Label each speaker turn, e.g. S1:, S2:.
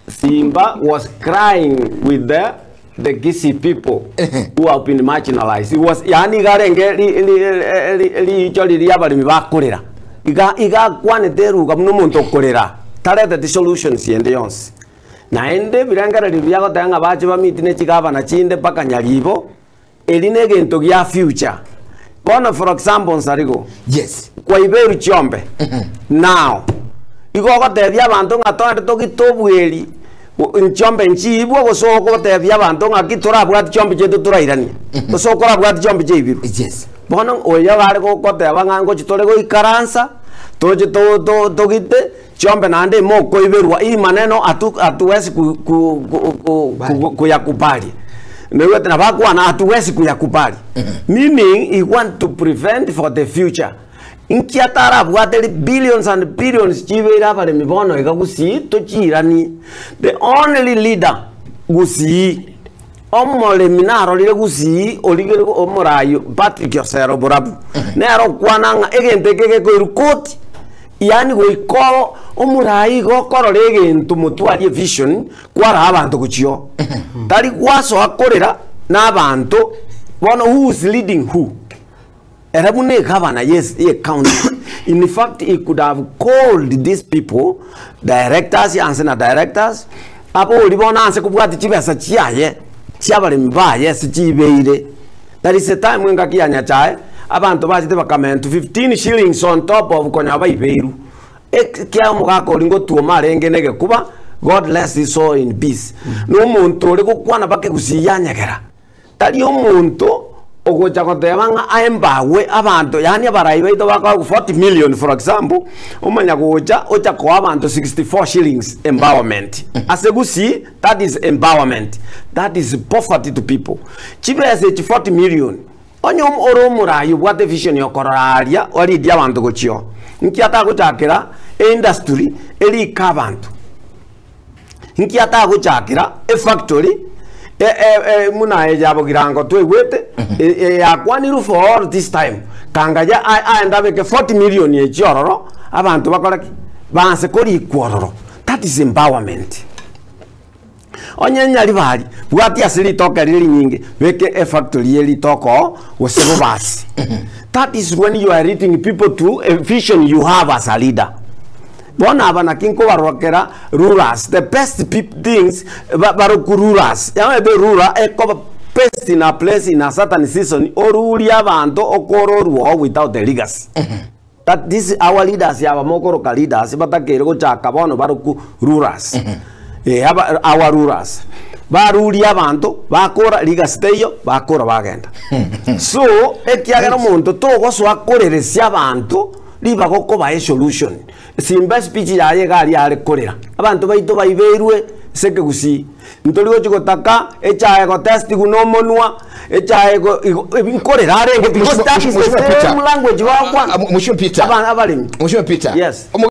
S1: Simba was crying with the the Kisii people who have been marginalized. He was yaani iga arenge ri- ri- ri- riicho riria abaremi bakorera. Iga iga akwanete eruga buna omonto okorera tareteti solutions ende yonsi. Naende ebirengererio biria agoteba ng'a bache bameet ne chigavana chinde mpaka Nyaribo, eri negento gia future. Bono for example Nsarigo,
S2: Yes.
S1: kwaiberwe chiombe now igo ogotebia abanto ng'a togende togite obweri nchiombe nchiibwe gose ogotebia abanto ng'aki torabwati chiombe chiaito torairanie gose okorabwati chiombe chiaibirwe.
S2: Yes.
S1: Bono oyo are goteba ng'a ngochi tore goikaransa toche to- to- togite chiombe naende imokoiberwa hii maneno hatu hatuwezi ku- ku- ku- ku- ku- kuyakubali. Naigwete nabo akwana hatuwezi kuyakubali meaning he want to prevent for the future. Inki atarabwate billions and billions chibeire abaremi bono iga gusii tochiiranie. The only leader gusii omoremi narorire gusii origere omorai Patrick Osero Borabu nere okwana ng'a egento eke gekoirwa koti yaani goika omorai iga okorora egento motwarie evision kwaraa abanto gochia oo. Tari gwasoa korera na abanto bono who is leading who? Ere buna egavana yes ye county in fact he could have called these people directors anse na directors abori bono anse kobwati chibesa chiaye chiabaremi baye ase chibeire there is a time engaki ya Nyachae abanto bachete bakamentwa 15 shillings on top of konya baibeirwe ekiagera omogaka oria ngotuoma arenge na egekuba God rest his soul in peace na omonto ore gokwana mpaka egusii yanyegera. Tari omonto ogocha goteba ng'a aye mbagwe abanto yaani abarai baito bakoegwa 40 million for example, omanya gocha ocha koa abanto 64 shillings empowerment. Ase gusii that is empowerment, that is poverty to people. Chibesa echi 40 million, onye ore omorai obwate evision ya okorora aria oridie abanto gochia oo, nki atagochakera eindustry erike abanto. Nki atagochakera efactory buna eye ya Bogirango twaigwete yakwanirwe for all this time kangaye aende abeke 40 million echio ororo abanto bakore ki? Baanse korikwa ororo that is empowerment. Onye Nyaribari bwatia ase ritoke rire rinyinge beke efactory ye ritoke oo gose bobasi that is when you are leading people to a vision you have as a leader. Bono aba naki nkobarokera rulers, the best peop things ba barokwu rulers. Yamaete ruler ekoba best in a place in a certain season orurie abanto okore oruoo without a legacy. That this our leaders aba mokoroka leaders batakeire gochaka bono barokwu rulers. Eh, aba our rulers. Barurie abanto bakora legacy teiyo bakora bagenda. So ekiagera omonto togosoa koreresia abanto ribaga okobaa esolution. Simba espeech yaye iga aria are korera. Abanto baito baibeirwe ase ekegusii. Ntori gochi gotaka echae gotestigwa na omonwa, echae go igo ebi nkorera arenge because that is the
S2: Mheshimiwa Peter.
S1: same language bagokwana.
S2: Mheshimiwa Peter.
S1: Aba abaremi.
S2: Mheshimiwa Peter.
S1: Yes.
S2: Omo-